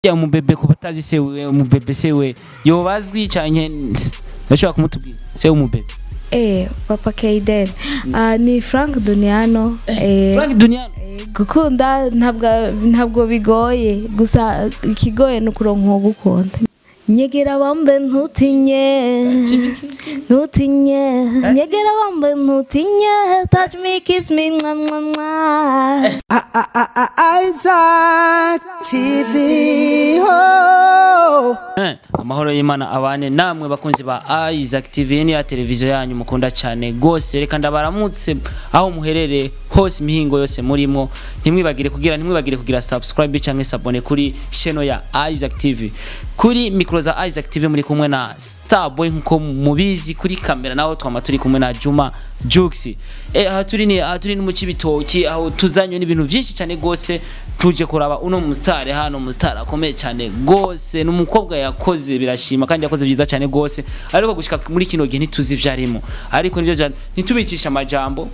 Ya umubebe ku batazi se we umubebe se we yobazwi canke ndashobora kumutubwira se umubebe. Papa Kayden. Ni Frank Duniano. Frank Duniano. Gukunda ntabwo bigoye, gusa ikigoye ni ukuronka gukunda. Nyegera bambe ntutinye, ntutinye, nyegera bambe ntutinye, touch me, kiss me, mwa mwa mwa. Isaac TV. Oh. Amahoro y'Imana abane namwe bakunzi ba Isaac TV ni ya televiziyo yanyu mukunda cyane gose. Reka ndabaramutse aho muherere hose mihingo yose murimo, ntimwibagire kugira subscribe canke s'abonner kuri channel ya Isaac TV. Kuri micro za Isaac TV muri kumwe na Starboy nkuko mubizi, kuri kamera naho twama turi kumwe na Juma Jux. Aha turi ni mu Cibitoki aho tuzanywe n'ibintu byinshi cyane gose. Tuje kuraba uno mustare hano, mustare akomeye cyane gose, n'umukobwa yakoze birashima kandi yakoze byiza cyane gose, ariko gushika muri kino gihe ntituzi ivyarimo, ariko nivyo ntitubicisha amajambo.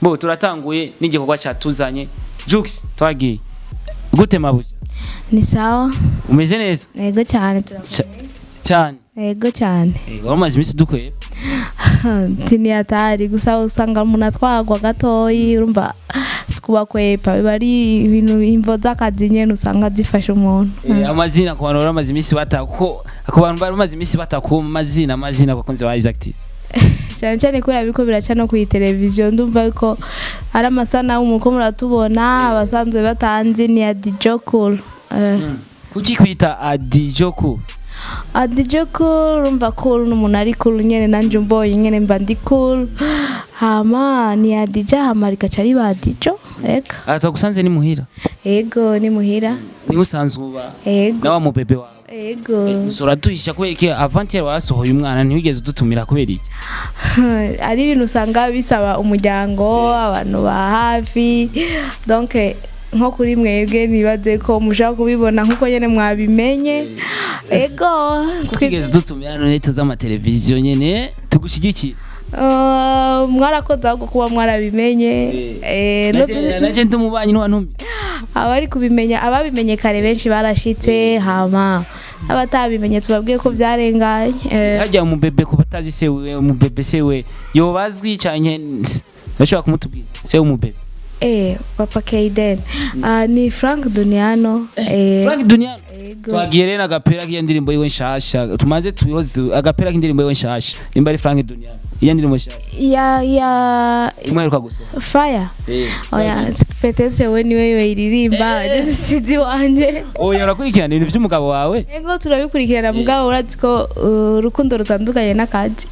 Bo turatanguye n'igikorwa cyatuzanye. Jux, twagiye gute mabuja? Ni sawa. Umeze neza? Yego cyane, turakomeye cyane. Yego cyane. Wamaze iminsi dukwiye tini atari gusa usanga umuntu atwagwa gatoyi, urumva sikuba kwepa biba ari ibintu imvo z'akazi nyene usanga zifasha umuntu. Amazina ku bantu bamaze iminsi batako, ku bantu bamaze iminsi batako amazina bakunze ba Isaac TV. Cyane cyane kubera biko biraca no kuri televiziyo, ndumva ko ari amasanamu muko muratubona abasanzwe batanzi ni Adijo Cool. Kuki kwita Adijo Cool? Adijo Cool, urumva cool n'umuntu ari cool nyene, nanje umboye nyene mba ndi cool. Hama ni Adija, hama rikaca riba Adijo. Eka. Atagusanze ni muhira? Ego ni muhira. Ni usanzwe uba? Ego. Nawa mu bebe wawe? Ego. Usora duhisha kubera iki avant-hier warasohoye umwana ntiwigeze udutumira kubera iki? Ari ibintu usanga bisaba umuryango, abantu ba hafi. Donc nko kuri mwebwe nibaze ko mushaka kubibona nkuko nyene mwabimenye. Ego. Twigeze dutumira none tuza televiziyo nyene tugushigikiye. Mwarakoze ahubwo kuba mwarabimenye. Naje ndi umubanyi n'uwantumye. Abari kubimenya, ababimenye kare benshi barashitse, hama abatabimenye tubabwiye ko byarenganye. Hajya umubebe ku batazi se we umubebe se we yobazwi canke ndashobora kumutubwira se umubebe. Papa Kayden. Ni Frank Duniano. Frank Duniano. Twagiye rero agapera k'iyo ndirimbo yiwe nshasha, tumaze tuyoze agapera k'indirimbo yiwe nshasha nimba ari Frank Duniano. Iyo ndirimbo nshasha ya imwe gusa Fire. Oya, peut-être we niwe yiririmba, sidi wanje. Oya, urakurikirana ibintu by'umugabo wawe? Ego turabikurikirana mugabo, urazi ko urukundo rutandukanye n'akazi.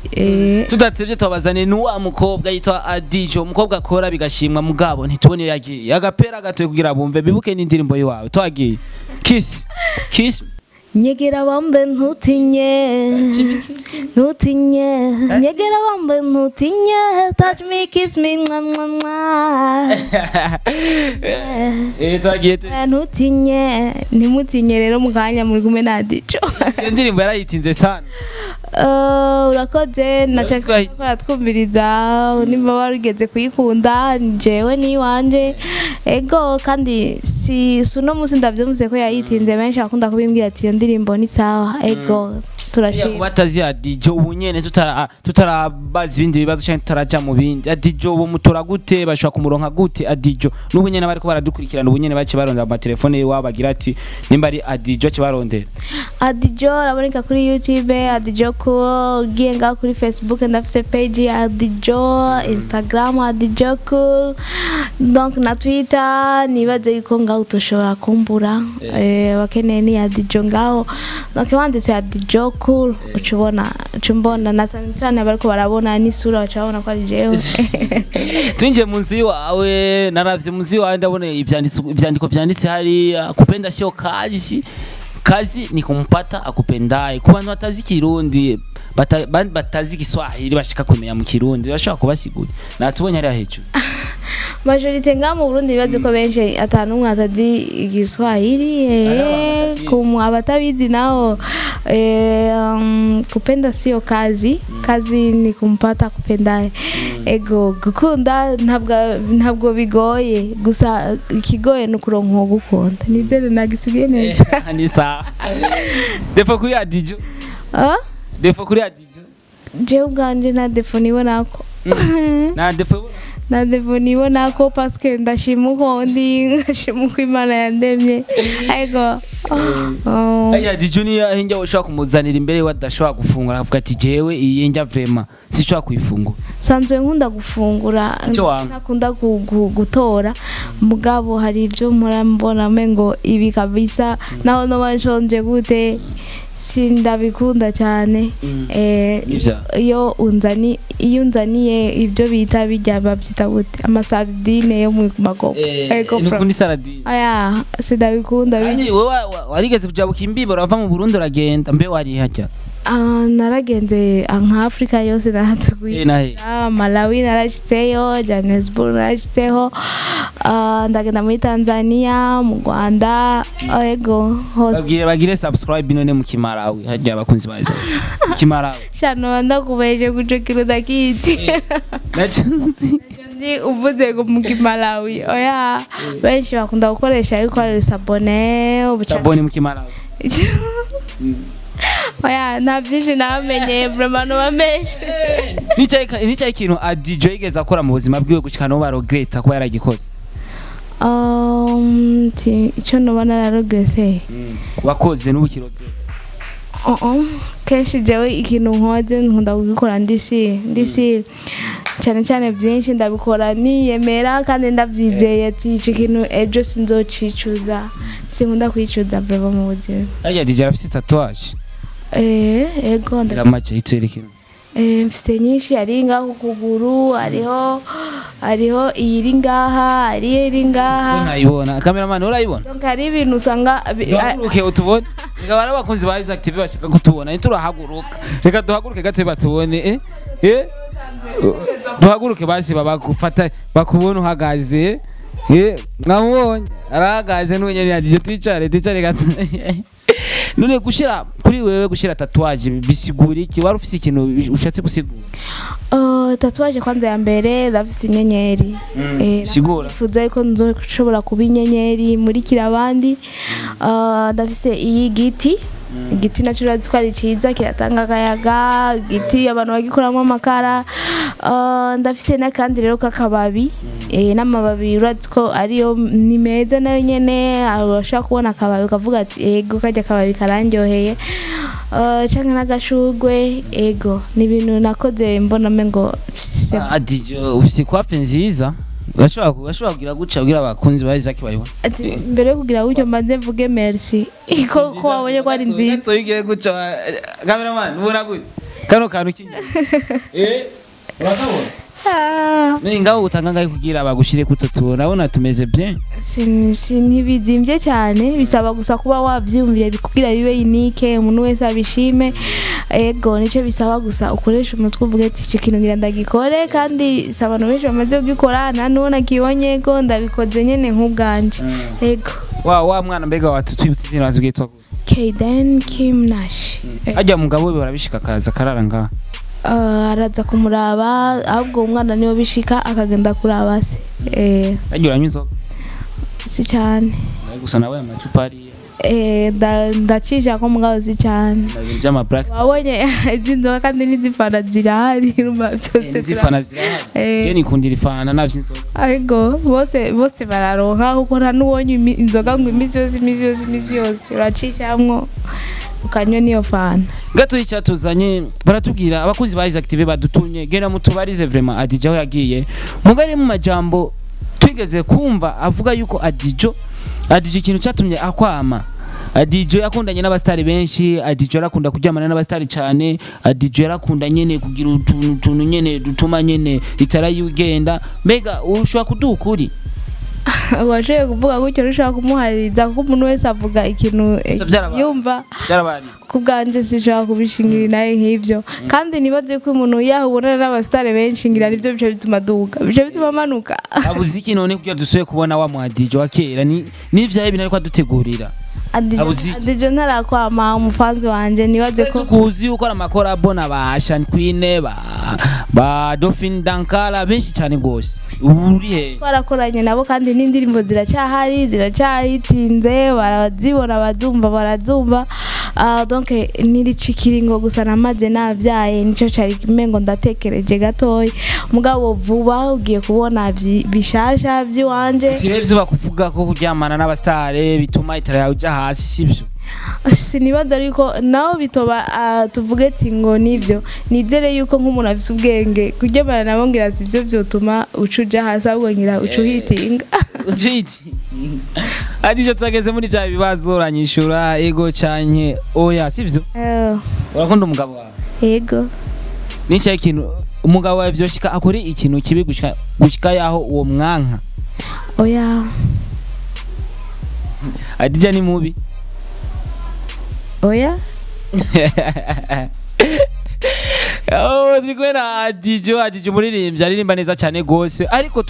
Tudatevye twabazane n'uwa mukobwa yitwa Adijo, umukobwa akora bigashimwa mugabo ntitubone yagiye. Agapera gatoye kugira bumve bibuke n'indirimbo yiwawe. Twagiye. Kiss. Kiss. Nyegera bambe ntutinye, ntutinye, nyegera bambe ntutinye, touch me, kiss me, mwa mwa mwa. Twagiye. Ntutinye, ntimutinye rero mukanya muri kumwe na Adijo. Iyo ndirimbo yarayitinze sana. Urakoze na cyane twumviriza nimba warigeze kuyikunda, jewe ni wanje. Ego kandi si suno musi ndavyumvise ko yayitinze, benshi bakunda kubimbwira ati iyo ndirimbo ni sawa. Ego turashima. Batazi Adijo ubu nyene tutarabaza ibindi bibazo cyane tutaraja mu bindi. Adijo ubu mutora gute, bashobora kumuronka gute Adijo? N'ubu nyene bariko baradukurikirana ubu nyene bace barondera ama telefone yiwe bagira ati nimba ari Adijo ce barondera. Adijo araboneka kuri YouTube, Adijo Cool, ugiye ngaho kuri Facebook ndafise page ya Adijo, Instagram Adijo Cool, donc na Twitter nibaze yuko ngaho utoshobora kumbura. Bakeneye ni Adijo ngaho, donc wanditse Adijo Cool ucubona, ucumbona na cyane bariko barabona n'isura bacabona ko ari jewe. Twinjiye mu nzu iwawe, naravye mu nzu iwawe ndabona ivyandiko vyanditse hari kupenda sio kazi, kazi ni kumpata akupendaye. Ku bantu batazi Kirundi, batazi Kiswahili bashika kumenya mu Kirundi bashaka kubasigura. Natubonye ari hejuru. Majorité nga mu Burundi bibaze ko benshi atanu umwe atazi Igiswahili, ku abatabizi naho Kupenda sio kazi, kazi ni kumpata kupendaye. Ego gukunda ntabwo bigoye, gusa ikigoye ni ukuronka uwo gukunda. Nizere nagisubiye neza. Ni sawa. Défaut kuri Adijo? Ah? Défaut kuri Adijo? Jewe ubwanje nta défaut nibonako. Nta défaut? Nta défaut nibonako parce que ndashima uko ndi, nkashima uko Imana yandemye. Ego. Oh. Aya Adijo ni indya ushobora kumuzanira imbere we adashobora gufungura, akavuga ati jewe iyi ndya vraiment sinshobora kuyifungura? Sanzwe nkunda gufungura. Icyo wanga? Ntakunda gutora, mugabo hari ibyo mpora mbona ngo ibi kabisa naho noba nshonje gute sindabikunda cyane. Nivyo. Iyo unzaniye ibyo bita bijya babyita gute, amasardine yo mu magogo. Ego. Nukunda isaradine? Aya, sindabikunda. Kandi wowe warigeze kujabuka imbibe, urava mu Burundi uragenda, mbe wari hajya? Ah, naragenze nka Afrika yose naratuguye. Nahe? Ah, Malawi narashitseyo, Johannesburg narashitseho, ndagenda muri Tanzania, mu Rwanda, ego hose. Babwire bagire subscribe none mu Kimarawi hajya, abakunzi ba Isaac mu Kimarawi. Shano ndakubeje kuco kintu ndakiti. Naco nzi. Ndi uvuze ngo mu Kimalawi, oya, benshi bakunda gukoresha ariko ari sabone Sabone mu Kimarawi. Oya, nta byinshi namenye vraiment, nobamenye. Nicaye ikintu Adijo yigeze akora mu buzima bwiwe gushika n'ubu aregretta kuba yaragikoze? Ico noba nararegrese? Wakoze n'ubu ukiregretta. Oh, oh. Kenshi jewe ikintu nkoze nkunda kugikora ndisi cyane cyane, byinshi ndabikora niyemera kandi ndabyizeye ati iki kintu ejo sinzocicuza. Sinkunda kwicuza vraiment mu buzima. Harya Adijo arafise tatouage? Ego. Iramace itwereke. Mfise nyinshi, hari ngaha ku kuguru, hariho iyiri ngaha, hariyo iri ngaha. Ntayibona, cameraman urayibona? Donc hari ibintu usanga Duhaguruke utubone. Reka bari abakunzi ba Isaac TV bashaka kutubona, ntiturahaguruka, reka duhaguruke gato batubone. Duhaguruke basi babagufata bakubona uhagaze. Mwamubonye arahagaze n'unyene yagiye. Twicare gato. None gushira kuri wewe, gushira tatouage bisigura iki? Wari ufise ikintu ushatse gusigura? Tatouage kwanza ya mbere ndafise inyenyeri. Sigura. Nifuza yuko nzoshobora kuba inyenyeri murikira abandi. Ndafise iyi giti. Igiti nacyo urazi ko ari ciza, kiratanga akayaga, igiti abantu bagikuramo amakara. Ndafise n'akandi rero k'akababi. N'amababi urazi ko ariyo ni meza nayo nyene, urashobora kubona akababi ukavuga ati ego karya akababi karandyoheye. Canke n'agashurwe, ego ni ibintu nakoze mbona mengo Adijo ufise coiffe nziza, urashobora kugira guca kugira abakunzi ba Isaac bayibona. Ati, mbere yo kugira gutyo mbanze mvuge merci ko wabonye ko ari nziza. Gato ugire guca, cameraman ubona gute kano kantu kinyi? Urakabona? Ah, None ngaho utanga ngaho kugira bagushire kuto tubona, urabona tumeze bien. Ntibizimbye cyane, bisaba gusa kuba wavyiyumviye kugira bibe unique, umuntu wese abishime. Ego, nicyo bisaba gusa, ukoresha umutwe uvuge ati iki kintu ngira ndagikore, kandi si abantu benshi bamaze kugikora, nta n'uwo nakibonye ko ndabikoze nyene nk'ubwanje. Ego. Wa mwana mbega watutwibutse izina wazugitwa gute? Kaden Kim Nash. Ajya mugabo we barabishika akaza karara ngaha? Araza kumuraba, ahubwo umwana niwe bishika akagenda kuraba se. Ajya uranywa inzoga? Si cyane. Gusa nawe amacupa ariya. Ndacisha ko mugabo si cyane. Ibintu by'ama black star. Wabonye izi nzoga kandi n'izifana zirahari, urumva byose. N'izifana zirahari. Je nikundira ifana navyo inzoga. Ego, bose bose bararonka kuko nta n'uwonywa inzoga ngo iminsi yose, iminsi yose, iminsi yose, uracishamwo ukanywa n'iyo fana. Gato icyatuzanye, baratubwira abakunzi ba Isaac TV badutumye genda mutubarize vraiment Adijo aho yagiye. Mugari mu majambo twigeze kumva avuga yuko Adijo ikintu cyatumye akwama, Adijo yakundanye n'abastari benshi, Adijo arakunda kuryamana n'abastari cyane, Adijo yarakunda nyene kugira utuntu nyene dutuma nyene itara yugenda. Mbega ushobora kuduha ukuri? Washoboye kuvuga gutyo ntushobora kumuhaririza kuko umuntu wese avuga ikintu Gusa byarabaye. yumva. Byarabaye. Ku bwanje sinshobora kubishingira nawe nk'ibyo, kandi nibaze ko umuntu yaho ubonana n'abasitari benshi ngira nibyo bice bituma aduga, bice bituma amanuka. Abuze iki none kugira dusuye kubona wa mu Adijo wa kera? Ni n'ivyahe bintu ariko adutegurira? Adijo ntarakwama umufanzi wanje nibaze ko tukuzi ukora amakorabo na ba Shan Queen ba Dolphin Dankala benshi cyane gose uri he? Twarakoranye nabo kandi n'indirimbo ziracyahari ziracyahitinze barazibona bazumva barazumva. Donc niricikiringo gusa namaze navyaye nico cari kimengo ndatekereje gatoyi mugabo vuba ugiye kubona bishasha vyiwanje. Tirevyo bakuvuga ko kuryamana n'abastare bituma itara yawe uja hasi sivyo? Sinibaza ariko naho bitoba tuvuge ati ngo nivyo nizere yuko nk'umuntu afise ubwenge kuryamana nabo ngira sivyo vyotuma ucuja hasi ahubwo ngira ucuhitinga. Ucuhiti Adijo tageze muri bya bibazo uranyishura ego canke oya sivyo? Urakunda umugabo wawe? Ego. Nicaye ikintu umugabo wawe vyoshika akore ikintu kibi gushika yaho uwo mwanka? Oya. Adija ni mubi? Oya. Oh, turikumwe Adijo, Adijo umuririmbyi aririmba neza cyane gose ariko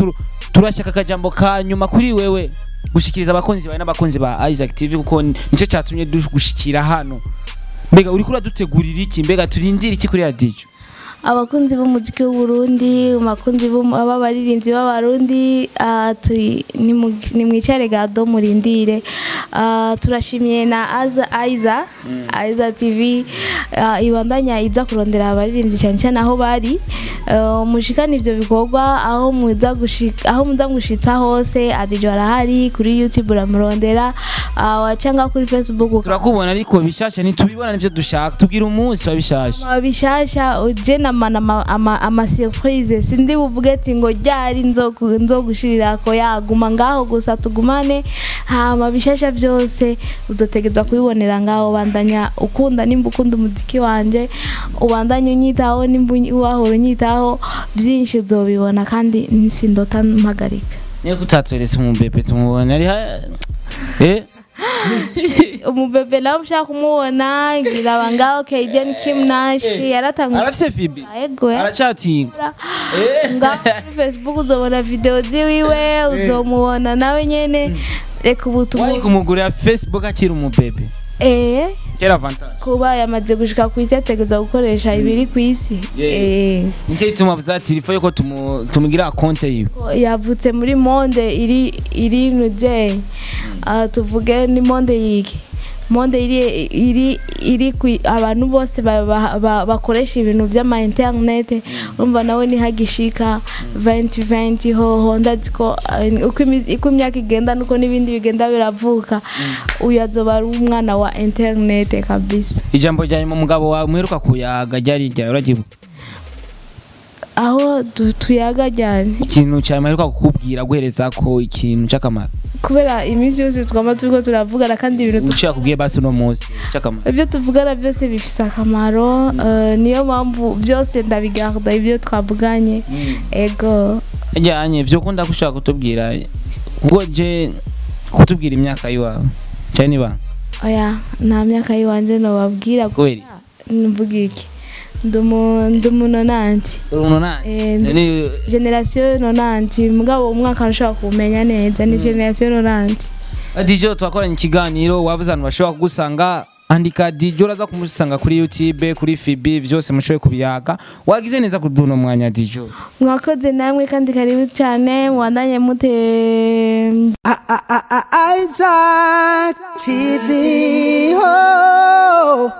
turashaka akajambo ka nyuma kuri wewe gushikiriza abakunzi bawe n'abakunzi ba Isaac TV kuko nico cyatumye dugushikira hano. Mbega uriko uradutegurira iki? Mbega turindira iki kuri Adijo? Abakunzi b'umuziki w'u Burundi, abakunzi b'abaririmbyi b'abarundi, ni mwicare gado murindire. Turashimiye na Aiza TV ibandanya iza kurondera abaririmbyi cyane cyane aho bari mushikana ivyo bikorwa aho muza gushika aho muza gushitsa hose. Adijo arahari kuri YouTube uramurondera cyangwa kuri Facebook turakubona ariko bishasha ntitubibona nivyo dushaka tubwira umunsi wa bishasha. Bishasha uje ama surprise sindi buvuge ati ngo ryari nzogushirira ko yaguma ngaho gusa tugumane hama bishasha byose uzotegeza kubibonera ngaho. Bandanya ukunda nimba ukunda umuziki wanje ubandanye unyitaho nimba wahora unyitaho byinshi uzobibona kandi nsindota mpagarika. Niyo kutatweretse umubebe tumubona ari umubebe nawe ushaka kumubona ngira bangaho Kaden Kim Nash yaratanga arafise fibi yego arachatinga ngaho kuri Facebook uzobona video ziwiwe uzomubona nawe nyene. Reka ubutumwa wari kumugurira Facebook akiri umubebe kera avantage kuba yamaze gushika ku isi ategeza gukoresha ibiri ku isi. Nico ituma vuza ati yuko tumugira konte yiwe yavutse muri monde iri nuze tuvuge ni monde yiki monde iri abantu bose bakoresha ibintu by'ama internet urumva nawe ni hagishika 2020 hoho ndaziko uko imyaka igenda nuko nibindi bigenda biravuka uyu azoba ari umwana wa internet kabisa. Ijambo rya nyuma mugabo wawe muheruka kuyaga ryari rya uragibu aho tuyaga ryari ikintu cya muheruka kukubwira guhereza ko ikintu cy'akamaro kubera iminsi yose twama turiko turavugana kandi ibintu ushaka kubwiye basi no munsi cy'akamaro ibyo tuvugana byose bifise akamaro niyo mpamvu byose ndabigarda ibyo twavuganye. Ego ajyanye byo kunda kushaka kutubwira kuko je kutubwira imyaka yiwawe cyane niba oya nta myaka yiwanje no babwira kubera mvuga iki ndumu nonanti ni generation nonanti mugabo umwaka nshaka kumenya neza ni generation nonanti. Adijo twakoranye ikiganiro wavuze abantu bashobora kugusanga andika Dijo uraza kumusanga kuri YouTube kuri FB byose mushoye kubiyaga. Wagize neza kuduno mwanya Dijo. Mwakoze namwe kandi karibu cyane mwandanye mute. Isaac TV. Oh.